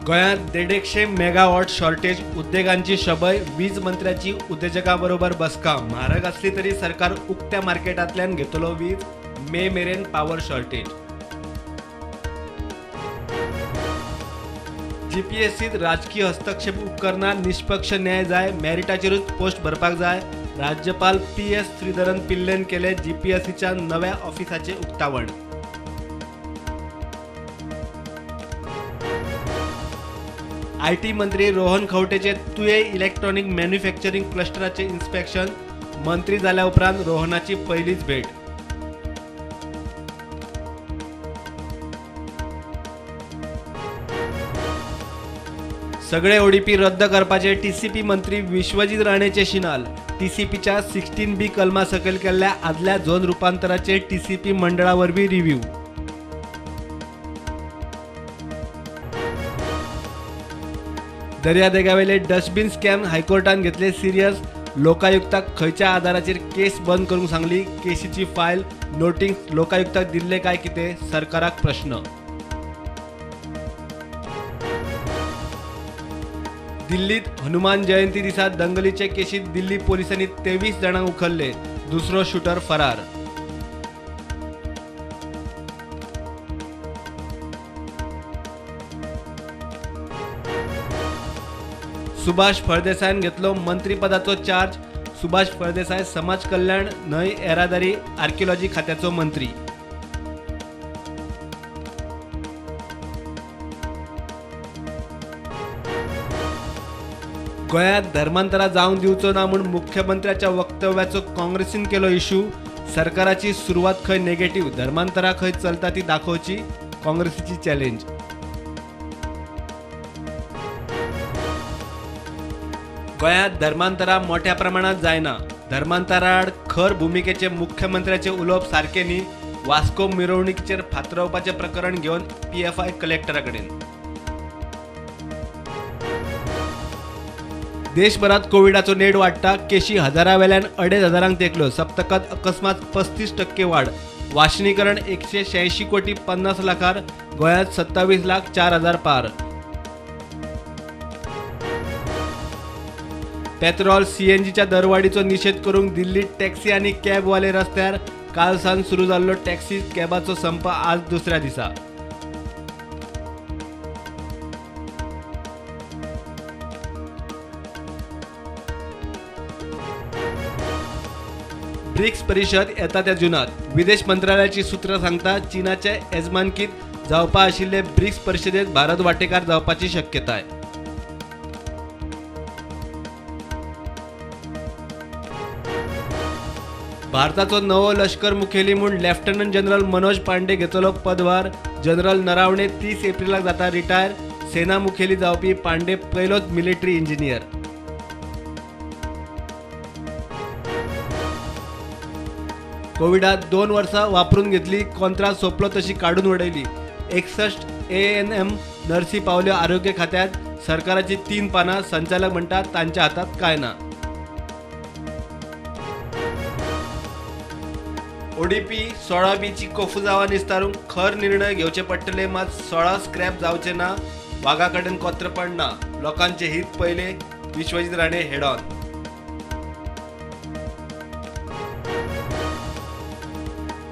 गोंयांत 150 megawatt shortage, उद्देगांची शबय, वीज मंत्र्याची उद्देजकां बरोबर बसका. म्हारग आसली तरी सरकार उक्त्या मार्केटांतल्यान घेतलो वीज, मे मेरेन पावर शॉर्टेज. जीपीएससीत राजकी हस्तक्षेप उपकरना, निष्पक्ष न्याय जाय, मॅरिटाचेरूच पोस्ट भरपाक जाय. राज्यपाल पी.एस. श्रीधरन पिल्लेन केले जीपीएससीच्या नव्या ऑफिसाचे उक्तावण. IT मंत्री रोहन खंवटेचे तुये इलेक्ट्रॉनिक मॅन्युफॅक्चरिंग क्लस्टराचे इन्स्पेक्शन. मंत्री जाल्या उपरांत रोहनाची पयलीच भेट. सगळे ओडीपी रद्द करपाचे टीसीपी मंत्री विश्वजीत राणेचे शिनाल. टीसीपीच्या 16B कलमा सकयल केल्ल्या आदल्या झोन रुपांतराचे टीसीपी मंडळा वरवीं रिव्ह्यू. दर्यादेगावेले डस्टबीन स्कॅम हायकोर्टान घेतले सिरियस. लोकायुक्ताक खंयच्या आधाराचेर केस बंद करूंक सांगली, केसीची फायल नोटीस लोकायुक्ताक दिल्ले काय कितें, सरकाराक प्रश्न. दिल्लीत हनुमान जयंती दिसा दंगलीचे केशीत दिल्ली पोलिसांनी 23 जाणांक उखल्ले, दुसरो शूटर फरार. सुभाष फळदेसायान घेतलो मंत्रीपदाचो चार्ज. सुभाष फळदेसाय समाज कल्याण, न्हंय येरादारी, आर्किओलॉजी खात्याचो मंत्री. गोंयांत धर्मांतरा जावंक दिवचो ना म्हूण मुख्यमंत्र्याच्या वक्तव्याचो काँग्रेसीन केलो इश्यू. सरकाराची सुरवात खंय नेगेटिव्ह, धर्मांतरा खंय चलता ती दाखोवची, काँग्रेसीची चॅलेंज. गोंयांत धर्मांतरा मोठ्या प्रमाणात जायना, धर्मांतराआड खर भुमिकेचे मुख्यमंत्र्याचे उलोवप सारके न्ही. वास्को मिरवणुकीचेर फातरावपाचें प्रकरण घेवन पीएफआय कलेक्टरा कडेन. देशभरात कोविडाचो नेट वाडटा, केशी हजारावेल्यान 2,500 तेंकल्यो. सप्तकात अकस्मात 35% वाड. वाशीनीकरण 186 कोटी 50 लाखार, गोंयांत 27,04,000 पार. पेत्रोल सीएनजीच्या दरवाडीचो निशेध करूंक दिल्लीत टॅक्सी आनी कॅबवाले रस्त्यार. काल सावन सुरू जाल्लो टॅक्सी कॅबाचो संप आज दुसऱ्या दिसा. ब्रिक्स परिशद येता त्या जूनात. विदेश मंत्रालयाची सूत्रां सांगता, चीनाचे येजमानकीत जावपा आशिल्ले ब्रिक्स परिशदेत भारत वांटेकार जावपाची शक्यताय. भारताचो नवो लश्कर मुखेली म्हूण लेफ्टनंट जनरल मनोज पांडे घेतलो पदभार. जनरल नरावणे 30 एप्रिलाक जाता रिटायर. सेना मुखेली जावपी पांडे पयलोच मिलिटरी इंजिनियर. कोविडात 2 वर्सां वापरून घेतली, कोंत्राद सोंपलो तशी काडून उडयली. 61 ANM नर्सी पावल्यो आरोग्य खात्यात. सरकाराची 3 पानां, संचालक म्हणटात तांच्या हातात काय ना. ओडीपी 16Bची कोफुजावां निस्तारूंक खर निर्णय घेवचे पडटले, मात 16 स्क्रॅप जावचे ना. वागा कडेन कोत्रपण ना, लोकांचे हित पयले, विश्वजीत राणे हेड ऑन.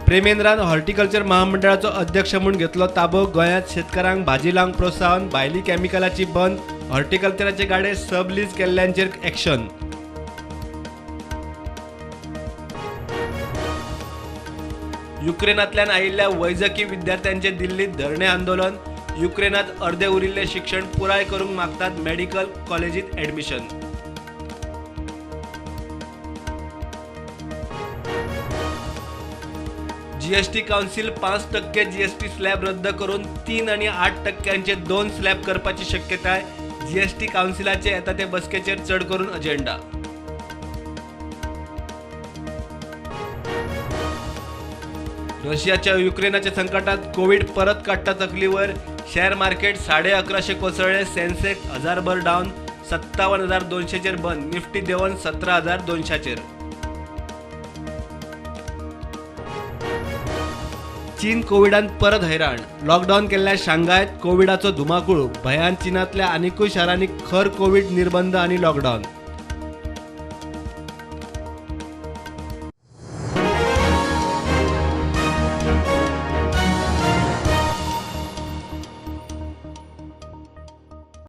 प्रेमेंद्रान हॉर्टिकल्चर महामंडळाचो अध्यक्ष म्हूण घेतलो ताबो. गोंयांत शेतकारांक भाजी लावंक प्रोत्साहन, भायली केमिकलाची बंद, हॉर्टिकल्चराचे गाडे सबलीज केल्ल्यांचेर एक्शन. युक्रेनांतल्यान आयिल्ल्या वैजकी विद्यार्थ्यांचे दिल्लीत धरणे आंदोलन. युक्रेनात अर्दे उरिल्ले शिक्षण पुराय करूंक मागतात मेडिकल कॉलेजीत admission. GST council 5% GST slab रद्द करून 3 आणि 8% 2 स्लॅब करपाची शक्यताय. जीएसटी काउन्सिलाचे येता ते बसकेचेर चड करून अजेंडा. रशियाच्या युक्रेनाच्या संकटात कोविड परत काडटा तकलीवर. शेअर मार्केट 1150 कोसळ्ळे, सेन्सेक्स 1000 डावन, 57,200 बंद, निफ्टी देंवन 17,200. चीन कोविडान परत हैराण. लॉकडावन केल्ल्या शांघायत कोविडाचो धुमाकूळ. भयान चीनांतल्या आनिकूय शारांनी खर कोविड निर्बंध आनी लॉकडावन.